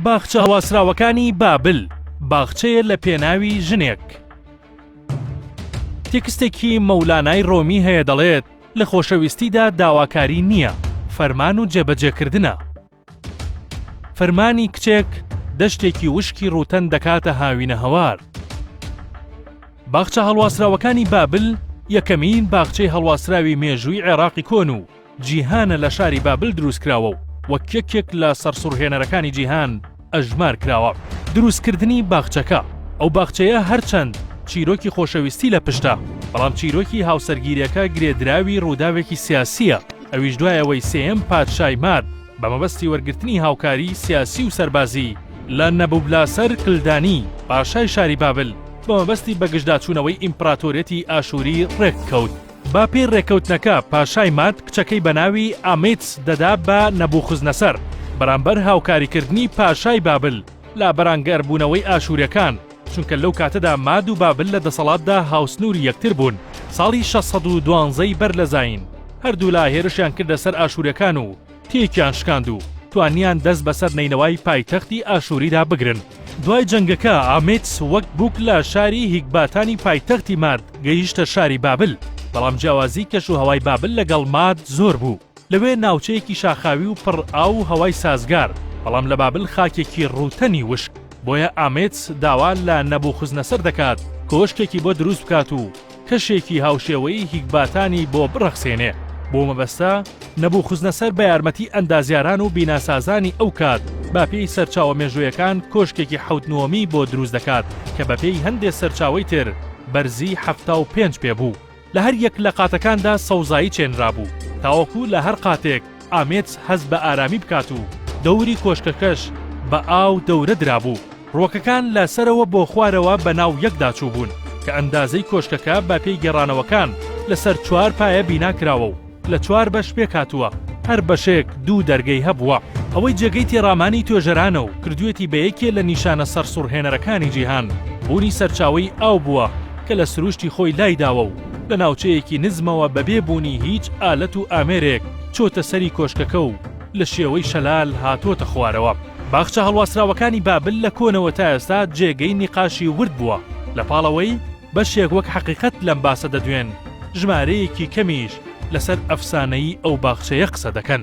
باخچە هەڵواسراوەکانی بابل، باخچەیە لە پێناوی ژنێک. تێکستێکی مەولانای ڕۆمی هەیە دەڵێت، لە خۆشەویستیدا داواکاری نییە، فەرمان و جێبەجێکردنە. فەرمانی کچێک دەشتێکی وشکی ڕووتەن دەکاتە هاوینەهەوار. باخچە هەڵواسراوەکانی بابل یەکەمین باخچەی هەڵواسراوی مێژووی عێراقی کۆن و جیهانە لە شاری بابل دروستکراوە و وەک یەکێک لە سەرسوڕهێنەرەکانی جیهان ئەژمار کراوە. دروستکردنی باخچەکە، ئەو باخچەیە هەرچەند چیرۆکی خۆشەویستی لە پشتە، بەڵام چیرۆکی هاوسەرگیریەکە گرێدراوی ڕووداوێکی سیاسییە، ئەویش دوای ئەوەی سێیەم پادشای ماد بە مەبەستی وەرگرتنی هاوکاری سیاسی و سەربازی لە نەبوبلاسەر کلدانی پاشای شاری بابل بە مەبەستی بەگژداچوونەوەی ئیمپراتۆریەتی ئاشووری ڕێککەوت. بە پێی ڕێککەوتنەکە پاشای ماد کچەکەی بە ناوی ئامیتس دەدا بە نەبوخزنەسەر بەرامبەر هاوکاریکردنی پاشای بابل لە بەرانگەربوونەوەی ئاشووریەکان، چونکە لەو کاتەدا ماد و بابل لە دەسەڵاتدا هاوسنووری یەکتر بوون. ساڵی 612 ی بەر لە زایین هەردوولا هێرشیان کردە سەر ئاشووریەکان و تێکیان شکاند و توانیان دەست بەسەر نەینەوای پایتەختی ئاشووریدا بگرن. دوای جەنگەکە ئامێتس وەک بووک لە شاری هیکباتانی پایتەختی ماد گەیشتە شاری بابل، بەڵام جیاوازی کەشوهەوای بابل لەگەڵ ماد زۆر بوو، لەوێ ناوچەیەکی شاخاوی و پڕ ئاو و هەوای سازگار، بەڵام لە بابل خاکێکی ڕووتەنی وشک، بۆیە ئامێتس داوا لە نەبوخزنەسەر دەکات کۆشکێکی بۆ دروست بکات و کەشێکی هاوشێوەی هیکباتانی بۆ بڕەخسێنێ، بۆ مەبەستە نەبوخزنەسەر بە یارمەتی ئەندازیاران و بیناسازانی ئەو کات بە پێی سەرچاوە مێژوویەکان کۆشکێکی حەوت نهۆمی بۆ دروست دەکات کە بە پێی هەندێ سەرچاوەی تر بەرزی 75 پێ بوو. لە هەر یەک لە قاتەکاندا سەوزایی چێنرابوو تاوەکو لە هەر قاتێک ئامێتس هەست بە ئارامی بکات و دەوری کۆشکەکەش بە ئاو دەورە درابوو. ڕووەکەکان لە سەرەوە بۆ خوارەوە بە ناو یەکدا چووبوون کە ئەندازەی کۆشکەکە بە پێی گێڕانەوەکان لەسەر چوار پایە بینا کراوە و لە چوار بەش پێکهاتووە، هەر بەشێک دوو دەرگەی هەبووە. ئەوەی جێگەی تێڕامانی توێژەرانە و کردوویەتی بە یەکێ لە نیشانە سەرسوڕهێنەرەکانی جیهان، بوونی سەرچاوەی ئاو بووە کە لە سروشتی خۆی لایداوە و لە ناوچەیەکی نزمەوە بەبێ بوونی هیچ ئالەت و ئامێرێک چۆتە سەری کۆشکەکە و لە شێوەی شەلال هاتۆتە خوارەوە. باخچە هەڵواسراوەکانی بابل لە کۆنەوە تا ئێستا جێگەی نیقاشی ورد بووە، لە پاڵ ئەوەی بەشێک وەک حەقیقەت لەم باسە دەدوێن، ژمارەیەکی کەمیش لەسەر ئەفسانەیی ئەو باخچەیە قسە دەکەن.